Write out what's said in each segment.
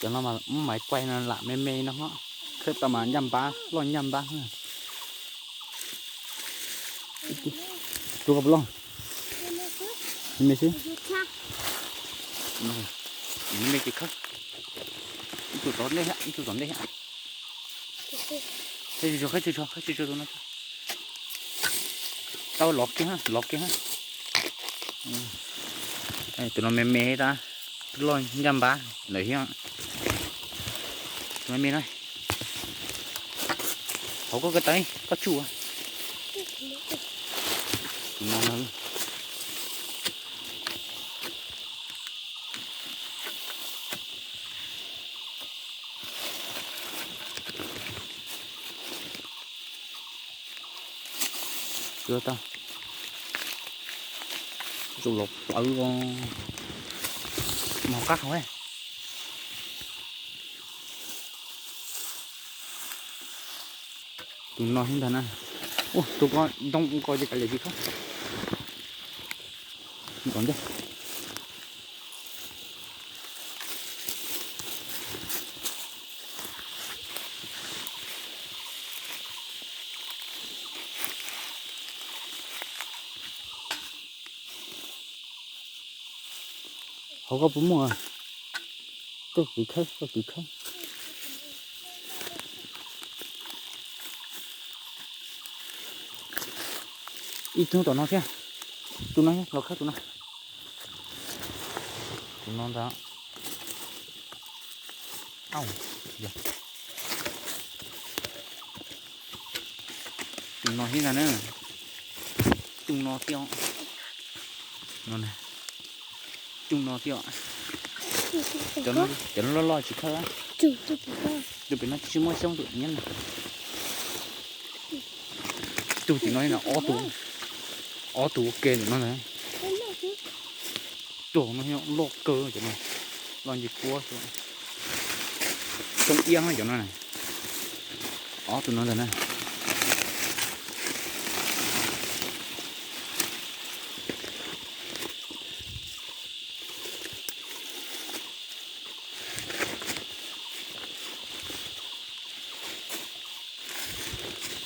Cov no mas muab maiv kuaj no lam me me no hos. Khawb tau mas ncaj npab, loj ncaj npab. Tus koj puas loj? Me me xwb. Me me ces khawb. Ib tug tom ntej, ib tug tom ntej. Khawb tsis tshua, khawb tsis tshua tus no. Tau lov kiag, lov kiag. Tus no me me tas, loj ncaj npab lawm thiab. Tus me me no. Hauv koj ko taw, koj tsuj. Tus no no. Tau, zaum los plawv os. Mos qab hauv. Tus no thiab ntag na. Ua tus ko ntoo ua ko ces kav liam tsis khob. Nkaus ntej. Hauv koj puas muaj? Koj kwv khawb, koj kwv khawb. Ib tug tom no thiab. Tus no, los khawb tus no. Tus no ntag. Au, yog. Tus no thiab ntag na. Tus no thiab. No na. Tus no thiab. Cov no loj loj tsis khawb. Tus pem no tsis muaj xyoob tus nyob na. Tus tim no ob tug, ob tug ua ke ntawm no ntag. Tus no loj kawg cov no, loj nce kuab xwb. Xyoob iab cov no na. Ob tug no ntag na.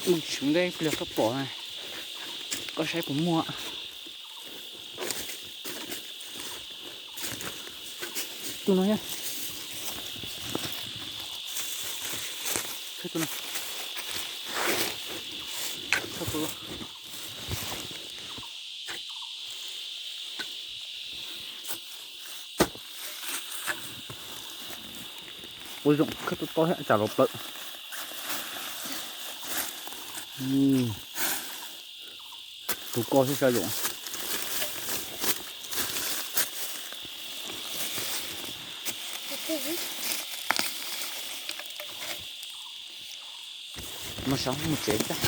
Mus tsis nteb pliag koj pom na, koj saib puas muaj. Tus no thiab. Tus no. Ua zoo khawb tob tob thiab tsam los plawv. Tus ko thiab sav zoo. Mus saum mus tsev tag.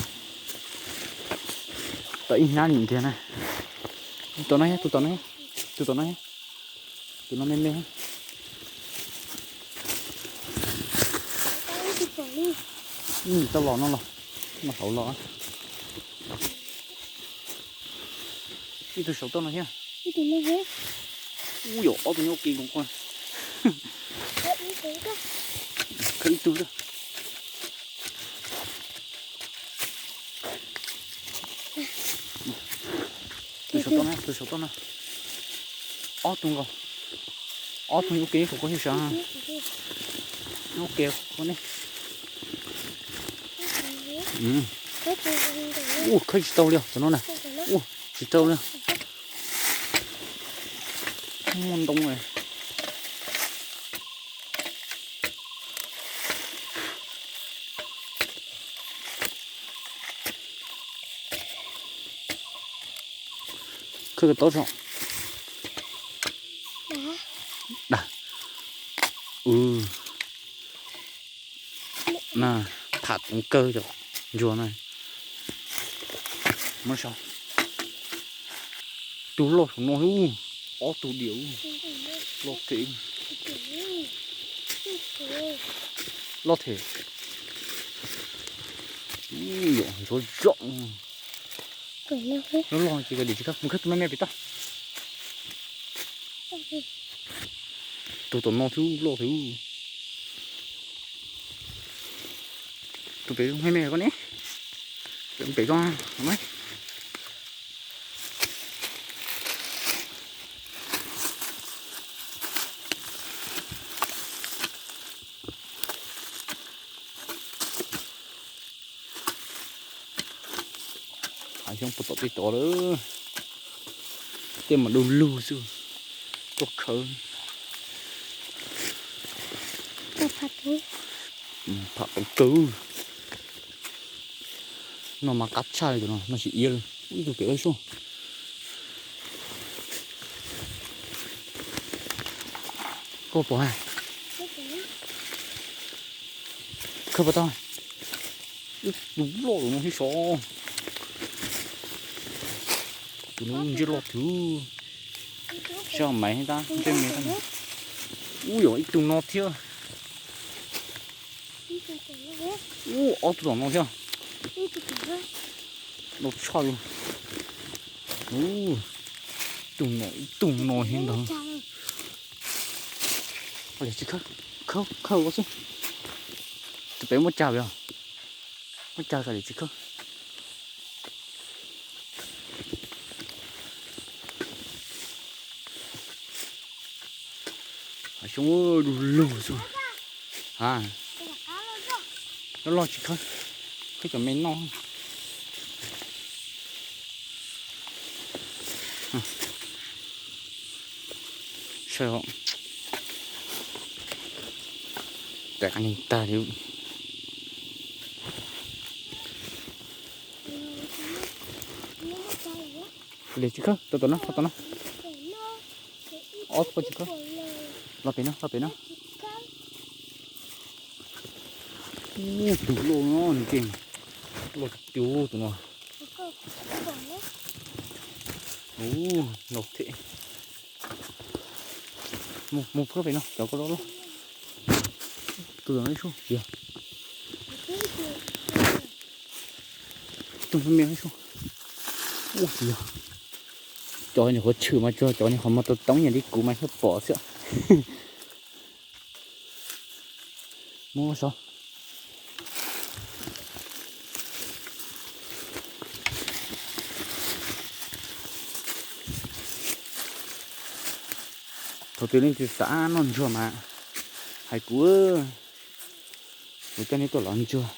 Tau ib hnab lim kiag na. Tus tom no, tus tom no, tus tom no, tus no me me. Tau los no los, no hauv los. Ib tug saum toj no thiab. Ub, yog ob tug nyob ua ke nkoos ko. Khawb ib tug xwb. Tus saum toj na, tus saum toj na. Ob tug nkaus. Ob tug ua ke nyob saum ko thiab sav. Nyob ua ke ko ne. Ua khawb tsis tau li os cov no na. Ua tsis tau li. Muaj ntoo na. Khawb ko taub tso. Dag. Na, tham toov kawg cov ntsuag na. Muab saib. Tus loj saum no, ob tug diam, loj kev, loj them. Yom, ntsuag zom. Loj loj ces kav liam tsis khawb, mus khawb tus me me pem toj. Tus tom no thiab loj thiab. Tus pem me me koj ne, pem koj ne. Hav xyoob puag tom tej tod lawm, tej mas du lug xwb, tuaj khawb. Pham tau kawg. No mas qab tshaj li tus no, no tsis iab li. Ib tug pem lawm sub. Koj pom ha? Khawb puas tau? Ib tug loj no thiab sov. Tus no ntsej loj twg. Sab maiv tab ntsej me tab. Ub, yog ib tug no thiab. Ub, ob tug tom no thiab. No tshaj li. Ub, ib tug no, ib tug no thiab ntag. Ua li tsis khawb, khawb, khawb ua xwb. Tus pem muab cag yog, muab cag kom li tsis khawb. Hav xyoob du lug xwb. Ha, loj loj tsis khawb, khawb cov me noj. Saib, tes qab neeg tag li. Li tsis khawb, tau tom no, tau tom no. Ob tug tsis khawb. Los pem no, los pem no. Ub, tus loj no nkeeg, loj cuv tus no. Ub, no thiab. Mus, mus phab pem no, cov ko loj loj. Tus no ib sub, yog. Tus me me ib sub. Ub, yog. Cov nyuam qhuav tshwm mas tsuas cov nyuam qhuav muag tau toob yam li kuv mas thiaj pom xwb. Muab saib. Thaum twg leej twg xav noj ntsuag mas hais kuv, kuv coj nej tuaj lov ntsuag.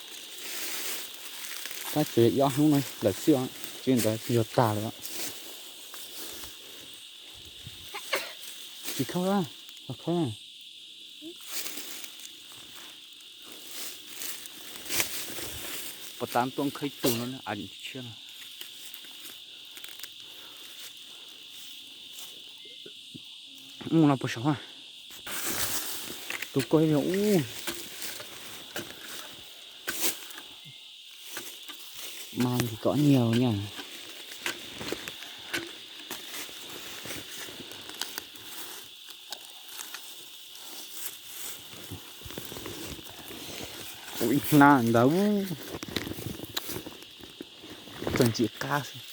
Tab tseem ib ob hnub no lawm xwb, tsis ntawd ntsuag tag lawm. Tsis khawb, los khawb. Puas tas tuaj khawb ib tug no a, tshiab no. Mus no puas saum, tus ko ib ub. Mas nti kom nyiag nyaj. Ub, ib hnab ntawd txog ntsim qab xwb.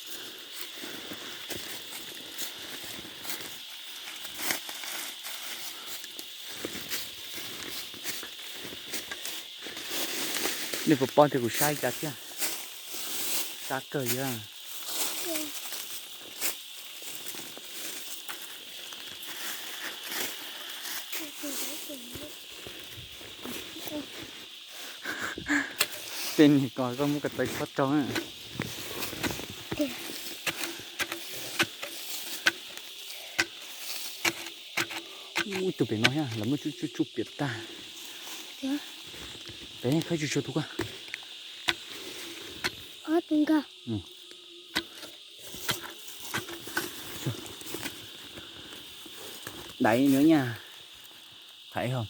Nej puas paub tias kuv sab li cas thiab? Sab kawg li. Tej niag ko koj muab ko taw txhob rau na. Ub, ib tug pem no thiab, lawv muab tsuj tsuj tsuj piam tag. Pem khawb tsuj tsuj tus ko. Đáy nữa nha. Thấy không?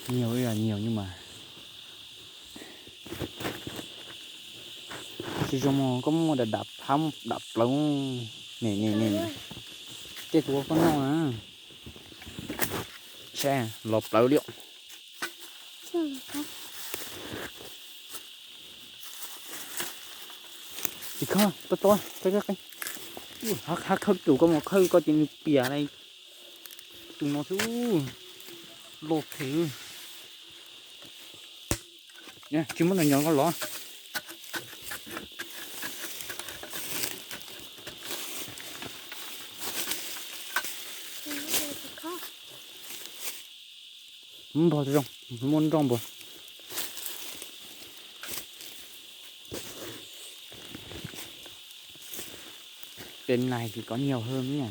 Nhiều ơi là nhiều nhưng mà tsis zoo, koj muab dam dam phab dam plaws. Nim nim nim, tej tus koj noj na. Saib los plaws li. Tsis khawb, tau tau, qe qe qe. Hab khawb tus koj mus khawb koj ces nws piam li tus no xwb. Loj thiab. Tsis muab nws nyob koj los. Npog zoo, muab nroj npog. Pem nais ces có nhiều hơn nhỉ.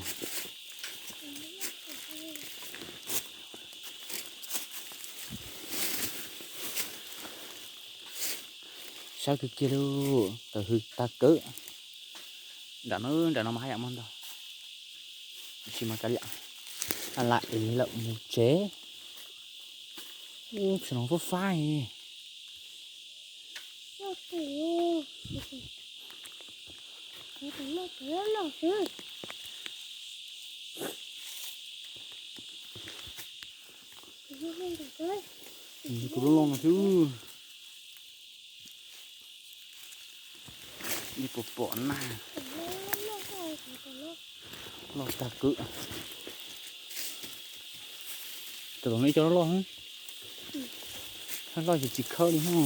Sab kawg kiag lauj, tawm hws tag kawg. Nram no, nram no mas haj yam muaj ntau. Tsis mas kav liam, lam ev lawm mus tsev. Ub, txhua no fab fab. Tus loj loj no xwb. Yeej pom pom na. Loj tag kwv. Cov tom no ib co loj loj, loj ces tsis khawb li no.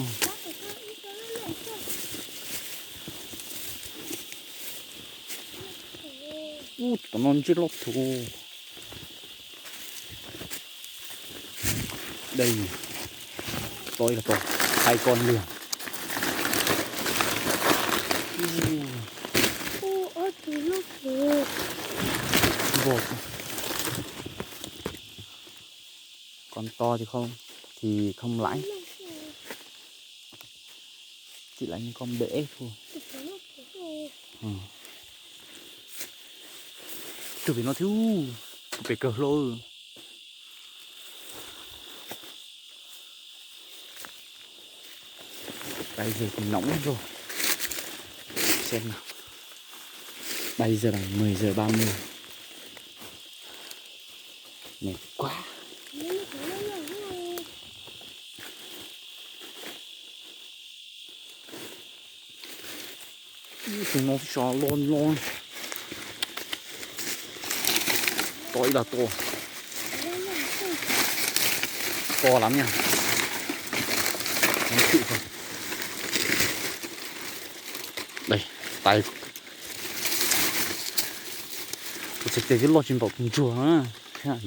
Ub, tom no ntsej loj thuv. Dej, to ib los to, hai con liền. Npog, con to thì không, thì không lãi. Chỉ là những con bé thôi. Tus pem no thiab, pem kawg hlo. Bây giờ thì nóng rồi. Xem nào. Bây giờ là mười giờ ba mươi. Mệt quá. Tus no so lo lo. To ib los to. To lắm nha. Đây, tay. Kuv txhais tes twb loj tsis npaum tus ntsuag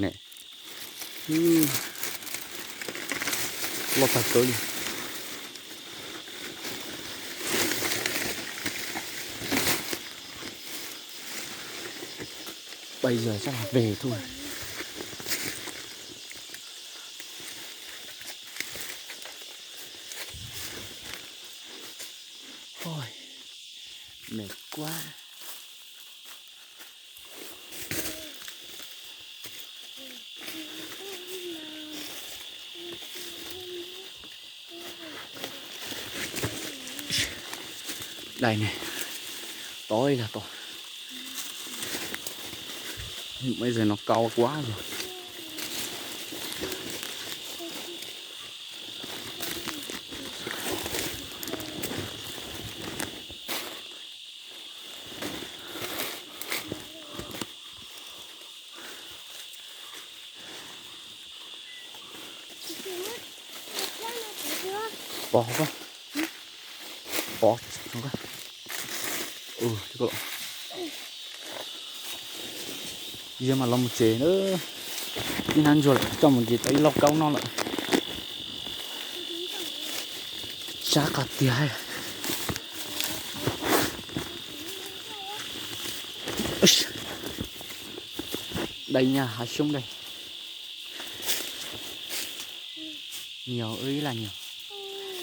na. Nws loj tag kawg li. Bây giờ chắc là về thôi. Ôi, mệt quá. Đây này. Tối là to. Bây giờ nó cao quá rồi. Pov hauv ko. Pov hauv ko. Yog mas los mus tsev na. Ib hnab ntsuag lawm, coj mus ces tau ib lauj kaub noj lawm. Sab qab tiag. Dai nyaj hav xyoob dai. Nhiều ơi là nhiều.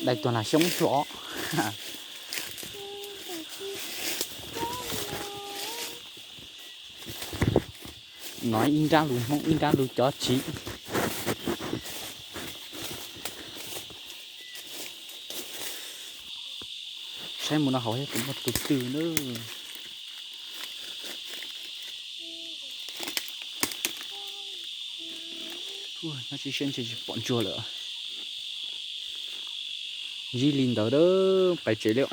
Đây toàn là xyoob hlo. Nói ib nrab lus Hmoob ib nrab lus cov tsiv. Saib mus no hauv thiab puas muaj tus twg na. Nyob tsis siab ntshe tsis pom ntsuag lawm. Ntsib li ntawd a, pais tsev li.